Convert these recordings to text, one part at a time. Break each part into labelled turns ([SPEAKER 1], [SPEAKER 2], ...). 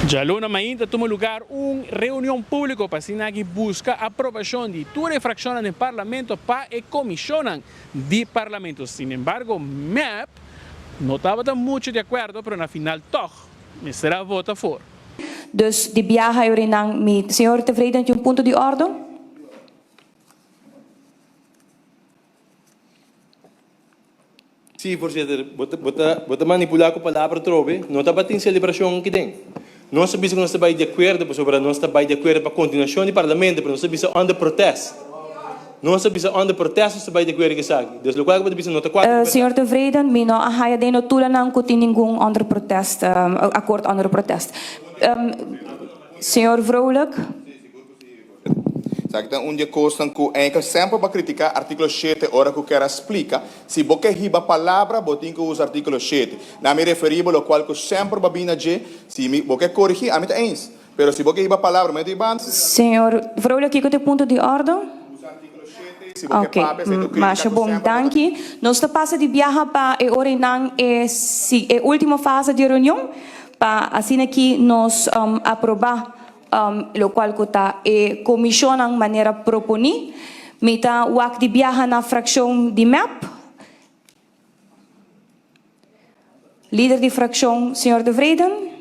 [SPEAKER 1] Djaluna mainta a tuma lugar un reunion publico pa asina aki busca aprobacion di tur e fraccionnan den Parlamento pa e comisionnan di Parlamento. Sinembargo mep no tabata mucho di acuerdo pero na final toch mester a vota for.
[SPEAKER 2] Dus di biaha e orinan mi. Señor Tevreden tin un punto di ordo?
[SPEAKER 3] Sí, voorzitter, bo ta, bo ta, bo ta manipulá ku palabra atrobe. No tabatin selebrashon aki den. Nos a bisa ku nos ta bai di akuerdo pasobra nos ta bai di akuerdo pa kontinuashon di parlamento, pero nos a bisa under protest. Nos a bisa under protest nos ta bai di akuerdo ku esaki. Dus lokual ku bo ta bisa no ta kuadra ku bèrdat.
[SPEAKER 2] Señor Tevreden, mi no a haya den notulanan ku tin ningun under protest, akord under protest. Señor Vrolijk.
[SPEAKER 4] Esaki ta un di e kosnan ku enkel semper bo a kritiká artíkulo shete ora ku ker a splika. Si bo ke hiba palabra bo tin ku usa artíkulo shete. Na mi referí bo lokual ku semper bo a bini na dje. Si mi bo ke korigí ami ta eens. Pero si bo ke hiba palabra medio di banda.
[SPEAKER 2] Señor Vrolijk kiko ta e punto di ordo?
[SPEAKER 4] Usa artíkulo shete si bo ke
[SPEAKER 2] Ok,
[SPEAKER 4] papia esei ta un krítika
[SPEAKER 2] masha
[SPEAKER 4] ku
[SPEAKER 2] bon,
[SPEAKER 4] semper bo ta.
[SPEAKER 2] danki. Nos ta pasa di biaha pa e ora einan e si e último fase di e reunion pa asina ki nos aprobá Locual cu ta e comisionnan manera proponi. Mi ta wak di biaha na fraccion di mep. Lider di fraccion señor De Vreden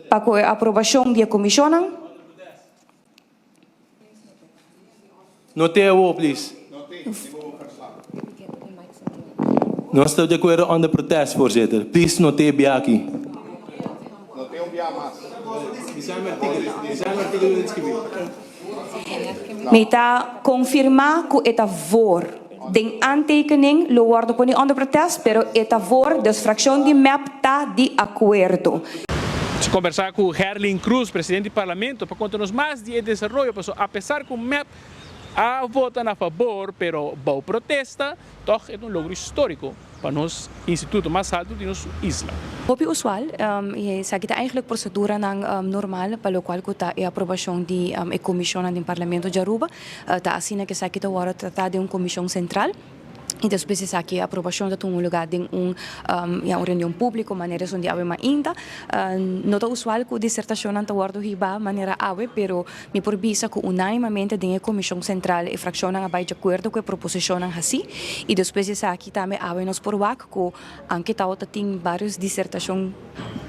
[SPEAKER 2] pa cu e aprobacion di e comisionnan.
[SPEAKER 3] No te awo, please. Nos ta di akuerdo under protest, voorzitter. Please no te bia aki.
[SPEAKER 2] Mi ta confirma cu e ta voor. Den aantekening lo wordo poni onder protest, pero e ta voor, dus fraccion di mep ta di acuerdo.
[SPEAKER 1] Nos a kombersá ku Gerlin Cruz, presidente di Parlamento, pa konta nos mas di e desaroyo, pasobra apesar ku mep a vota na fabor, pero bou protesta, tòg e ta un logro históriko pa nos instituto mas haltu di nos isla.
[SPEAKER 2] Hopi usual, i esaki ta eigenlijk proseduranan normal pa lokual ku ta e aprobashon di e komishonnan den Parlamento di Aruba. Ta asina ku esaki ta wòrdu tratá den un komishon sentral i despues esaki e aprobashon ta tuma lugá den un ya un reunion públiko manera esun di awe mainta. No ta usual ku disertashonnan ta wòrdu hibá manera awe, pero mi por bisa ku unánimamente den e komishon sentral e frakshonnan a bai djakuerdo ku e proposishonnan hasí i despues di esaki tambe awe nos por wak ku anke tabata tin vários disertashon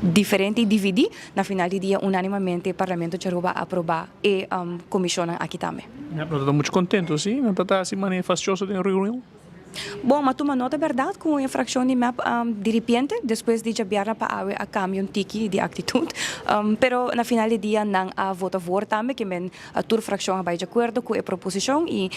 [SPEAKER 2] diferente i dividí, na final di dia unánimamente Parlamento di Aruba a aprobá e komishonnan aki tambe.
[SPEAKER 1] Nan ta muchu kontentu, si? Nan ta ta hasi manera fastioso den reunion?
[SPEAKER 2] Bon, ma tuma nota bèrdat ku e frakshon di mep diripiente despues di djabièrnè pa awe a kambia un tiki di aktitut. Pero na final di dia nan a vota voor tambe, ke men tur frakshon a bai djakuerdo ku e proposishon i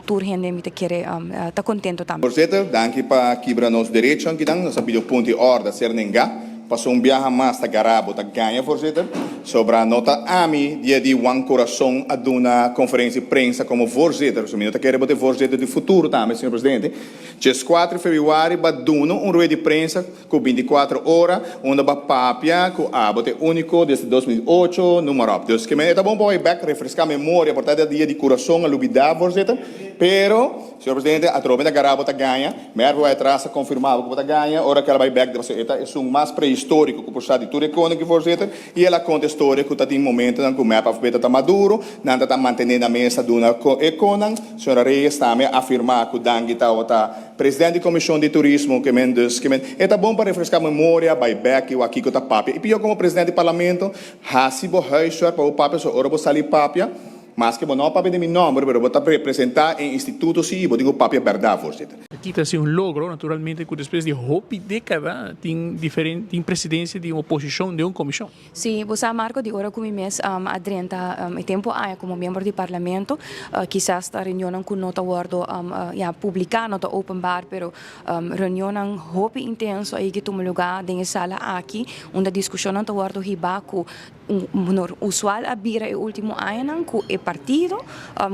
[SPEAKER 2] tur hende mi ta kere ta kontentu tambe.
[SPEAKER 4] Voorzitter, danki pa kibra nos derecho akinan. Nos a pidi un punto di orde a ser nengá. Paso un biaha mas ta gará bo ta gaña voorzitter. Sobra no ta ami dia di Juan Corazon a duna conferencia di prensa como voorzitter. So mi no ta kere bo ta e voorzitter di futuro tambe señor presidente. Djescuatro di februari ba duna un rueda di prensa cu binticuatro ora unda ba papia cu abo ta e unico desde 2008 noem maar op. Dus ke men e ta bon pa bay bek refresca memoria por ta dia di Corazon a lubida voorzitter. Pero señor presidente atrobe ta gará bo ta gaña. Merve bai atras a konfirmá bo ku bo ta gaña ora ku el a bai bèk pasobra e ta esun mas prehistóriko ku por sa di tur e kono ki voorzitter i el a konta e storia ku ta tin momentonan ku mep avp ta ta maduro nan ta ta mantené nan mes ta duna e konan. Señora Reyes tambe a afirmá ku Dangui tabata president di komishon di turismo ke men dus ke men e ta bon pa refreská memoria bai bèk i wak kiko ta papia i pió komo president di parlamento hasi bo huiswerk pa bo papia so ora bo sali papia Maske bo no a papia den mi nomber, pero bo ta representa e instituto si y bo tin cu papia berdad, voorzitter.
[SPEAKER 1] Aki ta si un logro, naturalmente, cu despues di hopi decada tin diferente, tin presidencia di un oposicion den un comision.
[SPEAKER 2] Si, bo sa Marco, di ora cu mi mes a drenta e tempo aña como miembro di Parlamento, kisas ta reunionnan cu no ta wordo ya publica, no ta openbaar, pero reunionnan hopi intenso a yega tuma lugar den e sala aki, unda discusionnan ta wordo hiba cu Un honor usual a bira e ultimo añanan cu e partido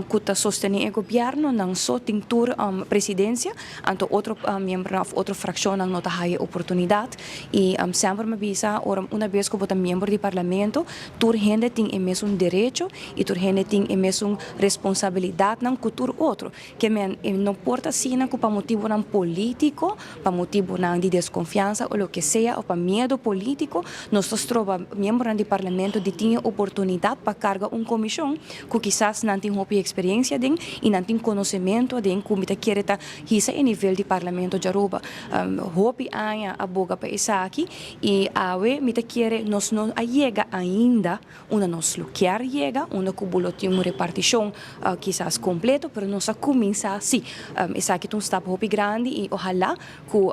[SPEAKER 2] ku ta sostené e gobièrnu nan so tin tur presidensia, anto otro miembronan òf otro frakshonnan no ta haya e oportunidat. I semper mi bisa ora una bes ku bo ta miembro di parlamento tur hende tin e mesun derecho i tur hende tin e mesun responsabilidatnan ku tur otro. Ke men e no por ta asina ku pa motibunan polítiko, pa motibunan di deskonfiansa o loke sea o pa miedu polítiko nos ta stroba miembronan di parlamento di tin e oportunidat pa karga un komishon ku kisas nan tin hopi eksperensia den i nan tin konosementu aden ku mi ta kere ta hisa e nivel di parlamento djaruba. Hopi aña a boga pa esaki i awe mi ta kere nos no a yega ainda Unda nos lo kier yega, unda ku bo lo tin un repartishon kisas kompleto, pero nos a kuminsá sí. Esaki ta un stap hopi grandi i ohalá ku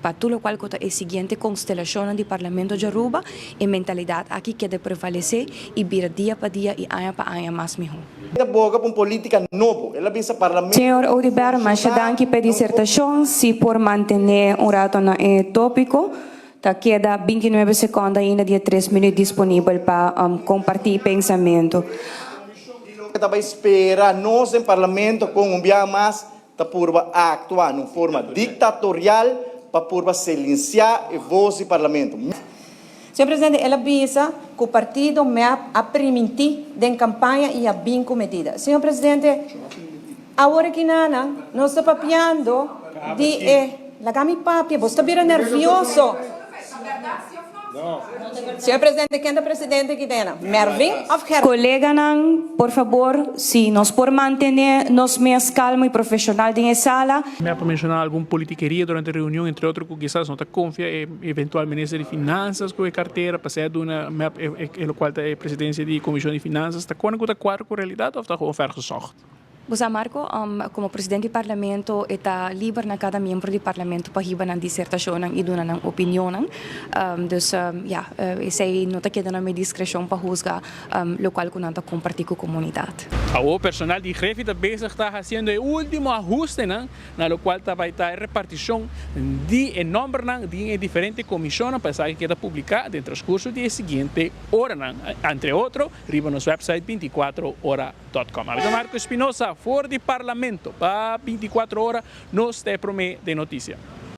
[SPEAKER 2] pa tur lokual ku ta e siguiente konstelashonnan di Parlamento di Aruba, e mentalidat aki keda prevalesé i bira dia pa dia i aña pa aña mas mihó.
[SPEAKER 5] E ta boga pa un politica nobo. El a bisa Parlamento
[SPEAKER 2] Señor Oduber, masha danki p'e disertashon. Si por mantené un rato na e tópiko. Ta keda 29 seconde ainda di e tres minuut disponibel pa comparti pensamento.
[SPEAKER 5] Di loke ta bay spera nos den Parlamento con un biaha mas ta purba actua na un forma dictatorial pa purba silencia e voz di Parlamento.
[SPEAKER 6] Señor Presidente, el a bisa cu partido mep a priminti den campaña y a bin cu medida. Señor Presidente, awor aki nanan nos ta papiando di e. Laga mi papia, bo sta bira nervioso. Señor Presidente, ken ta presidente aki dena? Mervin of Gervin?
[SPEAKER 2] Coleganan, por fabor, si nos por mantene nos mes calmo y profesional den e sala.
[SPEAKER 1] Mep a menciona algun politikeria durante reunion, entre otro cu kisas no ta confia e eventual minister di Finanzas cu e cartera, pasea duna mep e locual ta e presidencia di Comision di Finanzas. Ta con cu ta cuadra cu realidad of ta gewoon vergezocht?
[SPEAKER 2] Bo sa Marco, como presidente di Parlamento e ta liber na cada miembro di Parlamento pa hiba nan disertacionnan y duna nan opinionnan. Dus ya, esey no ta keda na mi discrecion pa huzga locual cu nan ta comparti cu comunidad.
[SPEAKER 1] Awor personal di Grefi ta bezig ta haciendo e ultimo ahustenan na locual ta bay ta e reparticion di e nombernan den e diferente comisionnan pa esaki keda publica den transcurso di e siguiente oranan, entre otro riba nos website 24 ora. Com. Ami ta Marco Espinosa for di Parlamento pa 24 ora nos ta e prome den noticia.